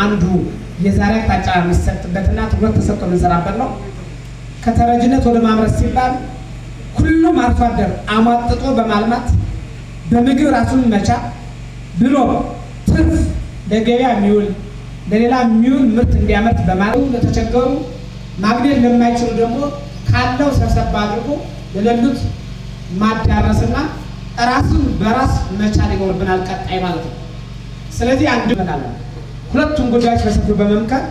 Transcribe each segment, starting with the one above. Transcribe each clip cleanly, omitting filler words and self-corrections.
አንዱ የዛሬ አቅጣጫ የሚሰጥበትና ትኩረት ተሰጥቶ የምንሰራበት ነው። ከተረጅነት ወደ ማምረት ሲባል ሁሉም አርሶ አደር አሟጥጦ በማልማት በምግብ ራሱን መቻል ብሎ ትርፍ ለገበያ የሚውል፣ ለሌላ የሚውል ምርት እንዲያመርት በማለት፣ ለተቸገሩ፣ ማግኘት ለማይችሉ ደግሞ ካለው ሰብሰብ አድርጎ ለሌሉት ማዳረስና ራሱን በራስ መቻል ይኖርብናል ቀጣይ ማለት ነው። ስለዚህ አንድ መላለን ሁለቱም ጉዳዮች በሰፊው በመምከር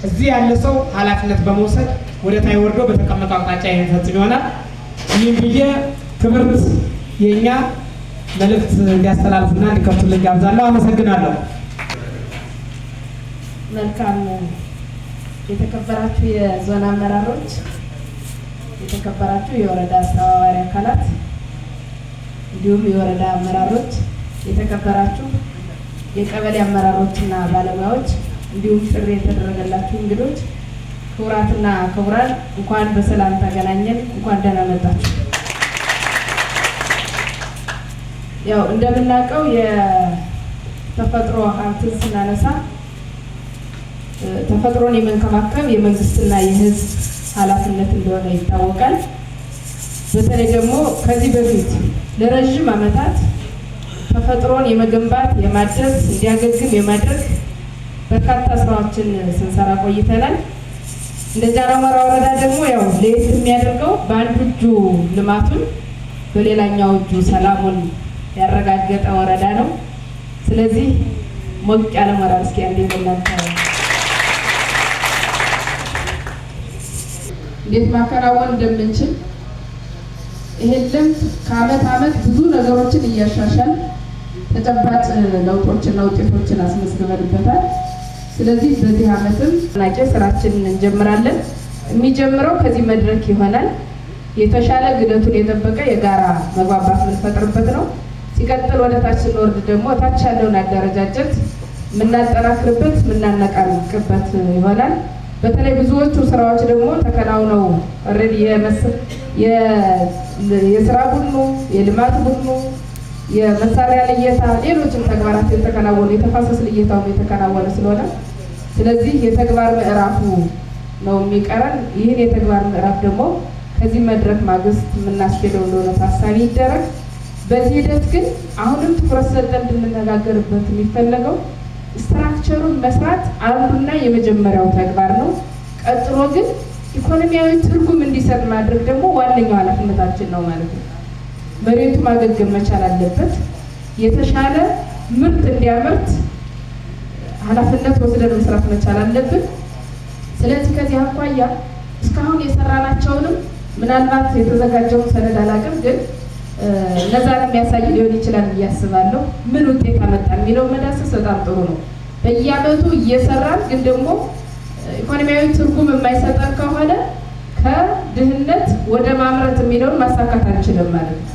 እዚህ ያለ ሰው ኃላፊነት በመውሰድ ወደ ታይ ወርዶ በተቀመጠው አቅጣጫ የሚፈጽም ይሆናል። ይህም ብዬ ክብርት የእኛ መልእክት እንዲያስተላልፉና እንዲከፍቱልን ጋብዛለሁ። አመሰግናለሁ። መልካም። የተከበራችሁ የዞን አመራሮች፣ የተከበራችሁ የወረዳ አስተባባሪ አካላት፣ እንዲሁም የወረዳ አመራሮች፣ የተከበራችሁ የቀበሌ አመራሮችና ባለሙያዎች፣ እንዲሁም ጥሪ የተደረገላችሁ እንግዶች፣ ክቡራትና ክቡራን፣ እንኳን በሰላም ተገናኘን፣ እንኳን ደህና መጣችሁ። ያው እንደምናውቀው የተፈጥሮ ሀብትን ስናነሳ ተፈጥሮን የመንከባከብ የመንግስትና የሕዝብ ኃላፊነት እንደሆነ ይታወቃል። በተለይ ደግሞ ከዚህ በፊት ለረዥም ዓመታት ተፈጥሮን የመገንባት፣ የማደስ፣ እንዲያገግም የማድረግ በርካታ ስራዎችን ስንሰራ ቆይተናል። እንደ ጃራ ሞራ ወረዳ ደግሞ ያው ለየት የሚያደርገው በአንዱ እጁ ልማቱን በሌላኛው እጁ ሰላሙን ያረጋገጠ ወረዳ ነው። ስለዚህ ሞቅ ያለ ሞራል እስኪ አንዴ በእናንተ። እንዴት ማከናወን እንደምንችል፣ ይሄን ልምድ ከአመት አመት ብዙ ነገሮችን እያሻሻል ተጨባጭ ለውጦችና ውጤቶችን አስመዝግበንበታል። ስለዚህ በዚህ አመትም ናቄ ስራችንን እንጀምራለን። የሚጀምረው ከዚህ መድረክ ይሆናል። የተሻለ ግለቱን የጠበቀ የጋራ መግባባት የምንፈጥርበት ነው። ሲቀጥል ወደ ታች ስንወርድ ደግሞ ታች ያለውን አደረጃጀት የምናጠናክርበት፣ የምናነቃንቅበት ይሆናል። በተለይ ብዙዎቹ ስራዎች ደግሞ ተከናውነው already የስራ ቡድኑ፣ የልማት ቡድኑ፣ የመሳሪያ ልየታ፣ ሌሎችም ተግባራት የተከናወኑ፣ የተፋሰስ ልየታውም የተከናወነ ስለሆነ፣ ስለዚህ የተግባር ምዕራፉ ነው የሚቀረን። ይህን የተግባር ምዕራፍ ደግሞ ከዚህ መድረክ ማግስት የምናስኬደው እንደሆነ ታሳቢ ይደረግ። በዚህ ሂደት ግን አሁንም ትኩረት ሰጠን እንድንነጋገርበት የሚፈለገው structure ኡን መስራት አንዱና የመጀመሪያው ተግባር ነው። ቀጥሎ ግን ኢኮኖሚያዊ ትርጉም እንዲሰጥ ማድረግ ደግሞ ዋነኛው ኃላፊነታችን ነው ማለት ነው። መሬቱ ማገገም መቻል አለበት። የተሻለ ምርት እንዲያመርት ኃላፊነት ወስደን መስራት መቻል አለብን። ስለዚህ ከዚህ አኳያ እስካሁን የሰራናቸውንም ምናልባት የተዘጋጀውን ሰነድ አላውቅም፣ ግን እነዛን የሚያሳይ ሊሆን ይችላል ብዬ አስባለሁ። ምን ውጤት አመጣ የሚለው መዳሰስ በጣም ጥሩ ነው። በየአመቱ እየሰራን ግን ደግሞ ኢኮኖሚያዊ ትርጉም የማይሰጠን ከሆነ ከድህነት ወደ ማምረት የሚለውን ማሳካት አንችልም ማለት ነው።